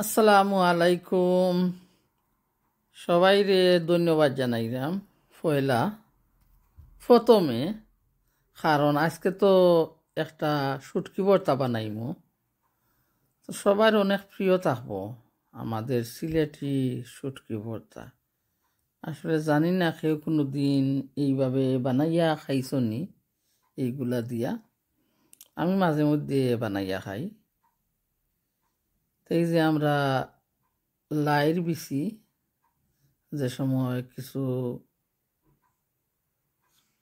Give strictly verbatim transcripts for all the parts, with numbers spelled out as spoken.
আসসালামু আলাইকুম। সবাইরে ধন্যবাদ জানাইরাম। পয়লা, প্রথমে, কারণ আজকে তো একটা শুটকি ভর্তা বানাইমু। তো সবার অনেক প্রিয় থাকবো আমাদের সিলেটি শুটকি ভর্তা। আসলে জানি না কেউ কোনো দিন এইভাবে বানাইয়া খাইছো নি, এইগুলা দিয়া। আমি মাঝে মধ্যে বানাইয়া খাই। তো এই যে আমরা লাইর বিচি, যে সময় কিছু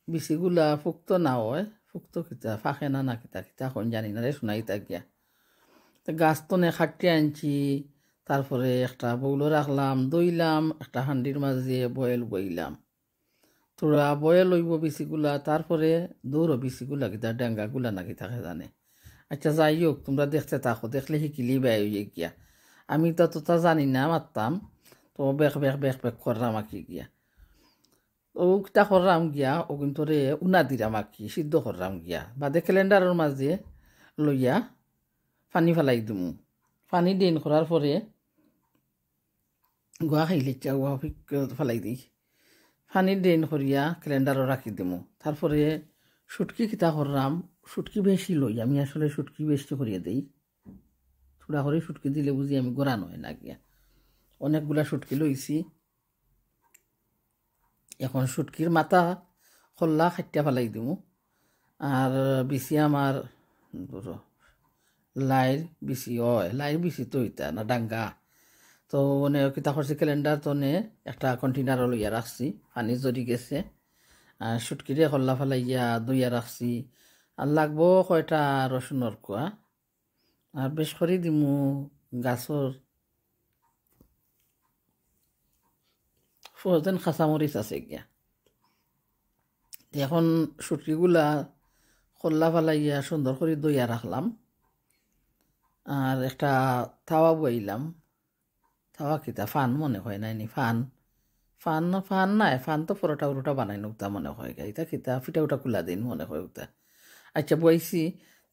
বিচিগুলা ফুক্ত না হয়, ফুক্ত কিতা, ফাঁকে না, না কিতা, কিতা কইন জানি না রে, শুনাই তা গিয়া। তো গাছ তনে কাটিয়া আনছি, তারপরে একটা বউলো রাখলাম, ধইলাম, একটা হান্ডির মাঝে বয়েল বইলাম। থুড়া বয়েল অইবো বিচিগুলা, তারপরে দৌড়ো বিচিগুলা কিতা, ডেঙ্গাগুলা না কিতা কে জানে। আচ্ছা, যাই হোক, তোমরা দেখতে থাকো, দেখলে হিকিলি বাই অইয়ে গিয়া। আমি তো অতটা জানি না মারতাম, তো বেক বেক বেক বেক করলাম আর কি গিয়া। ও কিতা করলাম গিয়া, ও কিন্তু রে উনা দিলাম আর কি, সিদ্ধ করলাম গিয়া। বাদে ক্যালেন্ডারর মাঝে লইয়া পানি ফালাই দিমু। পানি ড্রেন করার পরে গুয়া খাইলে ইচ্ছা, গুয়া ফিক-, ফালাই দেই। পানি ড্রেন করিয়া ক্যালেন্ডারও রাখি দিমু। তারপরে শুটকি কিতা করলাম, শুটকি বেশি লই, আমি আসলে শুটকি বেশি করিয়া দেই। থুড়া করে শুটকি দিলে বুঝি আমি গোড়া নয় না গিয়া। অনেকগুলা শুটকি লইছি। এখন শুটকির মাথা খল্লা খাটিয়া ফালাই দিমু। আর বিচি আমার, ধরো, লাইর বিচি অয়, লাইর বিচি তো ইতা না ডাঙ্গা। তো মানে কিতা করছি, ক্যালেন্ডার তনে একটা কন্টেনারও লইয়া রাখছি, পানি ঝরি গেছে। আর শুটকিরে খল্লা ফালাইয়া ধইয়া রাখছি। আর লাগবো কয়টা রসুনর কোয়া। আর বেশ করি দিমু গাছর ফ্রোজেন কাঁচামরিচ আছে গিয়া। তে এখন শুটকিগুলা খল্লা ফালাইয়া সুন্দর করি ধইয়া রাখলাম। আর একটা তাওয়া বইলাম। তাওয়া কিতা ফান মনে হয় নাইনি? ফান, ফান, ফান নাই, ফান তো পরোটা উরোটা বানাই না উতা মনে হয় গা। ইতা কিতা ফিটা উটা কুলা দিন মনে হয় উতা। আচ্ছা, বইছি,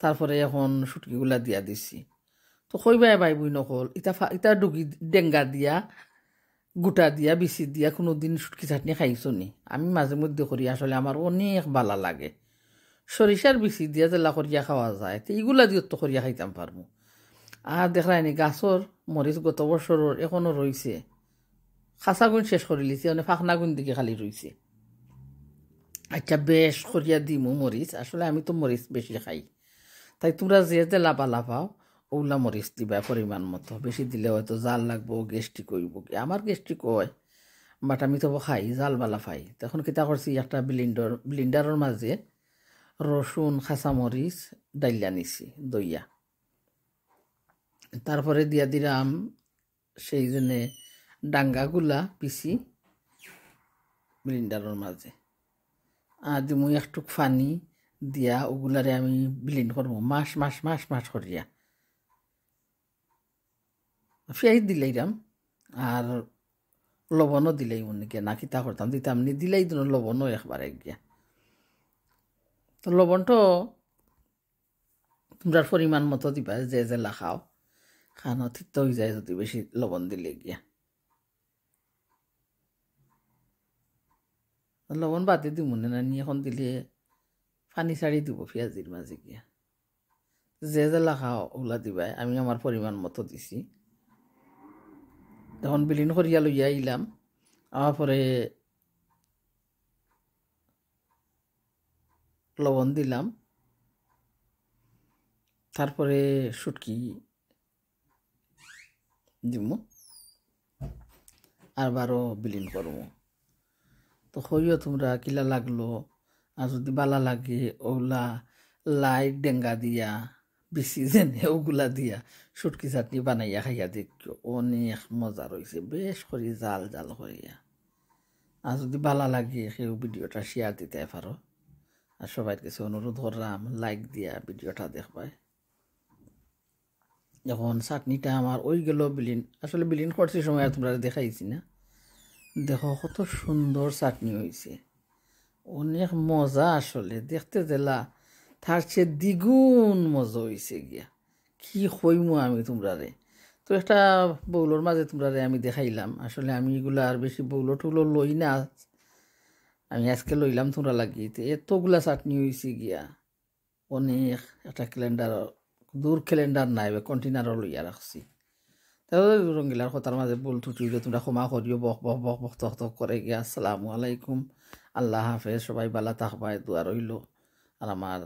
তারপরে এখন শুটকিগুলা দিয়া দিছি। তো কইবায় ভাই বইন অকল, ইতা ফা-, ইতা ডুগি ডেঙ্গা দিয়া, গুটা দিয়া, বিচি দিয়া কোনোদিন শুটকি চাটনি খাইছো নি? আমি মাঝে মধ্যে করি, আসলে আমার অনেক বালা লাগে। সরিষার বিচি দিয়া যেলা করিয়া খাওয়া যায়, তে ইগুলা দিও তো করিয়া খাইতাম পারমু। আর দেখরায়নি গাছর মরিচ গত বছরর এখনো রইছে, খাসা গুণ শেষ করিলিছি, মানে ফাকনা গুণ দিকে খালি রইছে। আচ্ছা, বেশ করিয়া দিমু মরিচ, আসলে আমি তো মরিচ বেশি খাই। তাই তোমরা যে যেলা বালা পাও, ওলা মরিচ দিবা পরিমাণ মতো। বেশি দিলে হয়তো জাল লাগবো, গ্যাস্ট্রিক অইবো কি। আমার গ্যাস্ট্রিক অয়, but আমি তো খাই, জাল বালা পাই। তখন কিতা করছি, একটা ব্লেন্ডার, ব্লেন্ডারর মাঝে রসুন, কাঁচামরিচ ডাইলা নিছি, ধইয়া। তারপরে দিয়া দিলাম সেই জন্যে ডাঙ্গাগুলা পিছি ব্লেন্ডারর মাঝে। আর দিমু একটুক পানি দিয়া ওগুলারে আমি ব্লেন্ড করমু, মাশ মাশ মাশ মাশ করিয়া। পিয়াজ দিলাইরাম, আর লবণও দিলাই মনে গিয়া, না কিতা করতাম, দিতাম নি, দিলাই দিন লবণও একবারে গিয়া। তো লবণটা তোমরার পরিমাণ মতো দিবা, যে যেলা খাও। খানো তিতা অই যায় যদি বেশি লবণ দিলে গিয়া। লবণ বাদে দিমু নে না নি, এখন দিলে পানি ছাড়ি দিব পিয়াজির মাঝে গিয়া। যে যেলা খাও ওলা দিবায়, আমি আমার পরিমাণ মতো দিছি। এখন ব্লেন্ড করিয়া লইয়া আইলাম, আমার পরে লবণ দিলাম, তারপরে শুটকি দিমু, আরবারও ব্লেন্ড করমু। তো কইও তোমরা কিলা লাগলো, আর যদি বালা লাগে ওলা লাই ডেঙ্গা দিয়া, বিচি যেনে ওগুলা দিয়া শুটকি চাটনি বানাইয়া খাইয়া দেখিও, অনেক মজা রইছে, বেশ করি জাল জাল করিয়া। আর যদি বালা লাগে কেউ ভিডিওটা শেয়ার দিতে পারো। আর সবার কাছে অনুরোধ করলাম, লাইক দিয়া ভিডিওটা দেখবায়। এখন চাটনিটা আমার অই গেল ব্লেন্ড, আসলে ব্লেন্ড করছি সময় আর তোমরা দেখাইছি না। দেখো কত সুন্দর চাটনি হইছে, অনেক মজা আসলে, দেখতে যেলা তার চেয়ে দ্বিগুণ মজা হইছে গিয়া। কি কইমু আমি তোমরারে, তো একটা বাউলর মাঝে তোমরারে আমি দেখাইলাম। আসলে আমি ইগুলা আর বেশি বাউল টুলো লই না, আমি আজকে লইলাম তোমরার লাগি। তো এতগুলা চাটনি অইছে গিয়া, অনেক একটা ক্যালেন্ডার, দূর ক্যালেন্ডার নাই, কন্টেনারও লইয়া রাখছি। তো রঙ্গিলার কথার মাঝে ভুল ত্রুটি অইলে তোমরা ক্ষমা করিও, বক বক বক বক তক তক করে গিয়া। আসসালামু আলাইকুম, আল্লাহ হাফেজ, সবাই ভালা থাকবায়, দোয়া রইলো। আর আমার